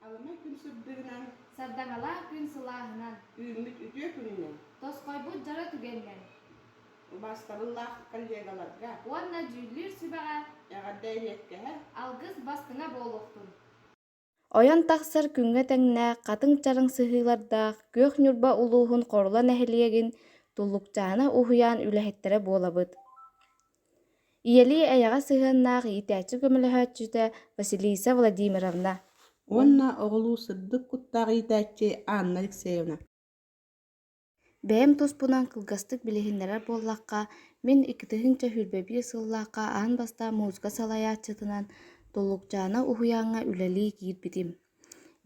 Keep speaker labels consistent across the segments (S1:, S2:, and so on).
S1: Аламай күн сырдыгынан,
S2: Сардаҥалаах күн сылааһынан,
S1: үүммүт үтүө күнүнэн,
S2: тосхойбут дьоро түгэнинэн
S1: убаастабыллаах коллегаларга
S2: уонна дьүүллүүр сүбэҕэ
S1: эҕэрдэ эриэккэһэ
S2: алгыс бастыҥа буолуохтун!
S3: Ойон тахсар күҥҥэ тэҥнээх хатыҥ чараҥ сыһыылардаах Күөх Ньурба улууһун Хорула нэһилиэгин Туллукчаана уһуйаан үлэһиттэрэ буолабыт. Ийэлии эйэҕэс сыһыаннаах иитээччи көмөлөһөөччүтэ Василиса Владимировна.
S1: Уонна оҕолуу сырдык куттаах иитээччи Анна Алексеевна.
S3: Бэйэм туспунан кылгастык билиһиннэрэр буоллахха, мин 2021 сыллаахха аан бастаан музыка салайааччытынан Туллукчаана уһуйааҥҥа үлэлии киирбитим.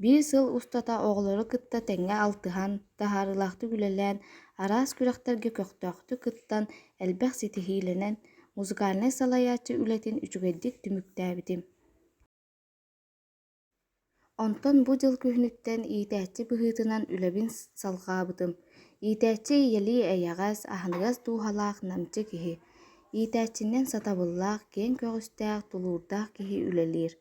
S3: Биир сыл устата оҕолору кытта тэҥҥэ алтыһан, таһаарыылаахтык үлэлээн, араас күрэхтэргэ көхтөөхтүк кыттан, элбэх ситиһиилэнэн, музыкальнай салайааччы үлэтин үчүгэйдик түмүктээбитим. Онтон бу дьыл күһүнүттэн иитээччи быһыытынан үлэбин салҕаабытым. Иитээччи ийэлии эйэҕэс, аһыныгас дууһалаах намчы киһи. Иитээччинэн сатабыллаах, киэҥ көҕүстээх, тулуурдаах киһи үлэлиир.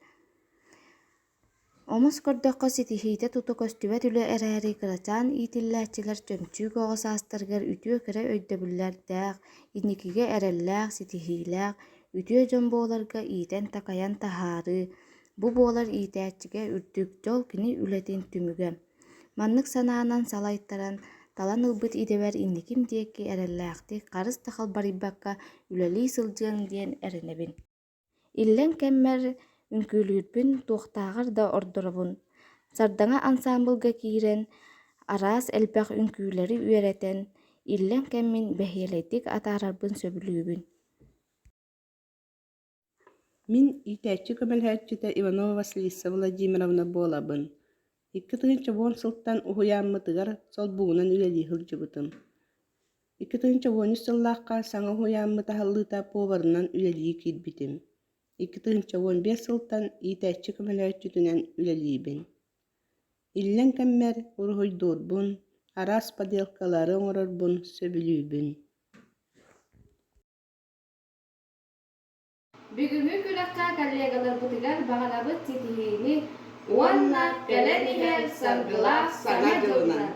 S3: Омос көрдөххө ситиһиитэ тута көстүбэт үлэ эрээри кырачаан иитиллээччилэр чөмчүүк оҕо саастарыгар үтүө-кэрэ өйдөбүллэрдээх, инникигэ эрэллээх, ситиһиилээх, үтүө дьон буоларга иитэн-такайан таһаарыы, бу буолар иитээччигэ үрдүк дьол кини үлэтин түмүгэ. Маннык санаанан салайтаран, талан ылбыт идэбэр инниким диэки эрэллээхтик харыс да халбарыйбакка үлэлии сылдьыаҥ диэн эрэнэбин. Иллэҥ кэммэр үҥкүүлүүрбүн туохтааҕар да ордоробун. Сардаҥа ансаамбылга киирэн, араас элбэх үҥкүүлэри үөрэтэн, иллэҥ кэммин бэһиэлэйдик атаарарбын сөбүлүүбүн.
S1: Мин иитээччи көмөлөһөөччүтэ Иванова Василиса Владимировна буолабын. 2010 сылтан уһуйааммытыгар солбугунан үлэлии сылдьыбытым. 2013 сыллаахха саҥа уһуйааммыт аһыллыыта поварынан үлэлии киирбитим. 2015 сылтан иитээччи көмөлөһөөччүтүнэн үлэлиибин. Иллэҥ кэммэр уруһуйдуурбун, араас поделкалары оҥорорбун сөбүлүүбүн.
S2: Бүгүҥҥү күрэххэ коллегаларбытыгар баҕарабыт ситиһиини уонна кэлэн иһэр саргылаах Саҥа дьылынан!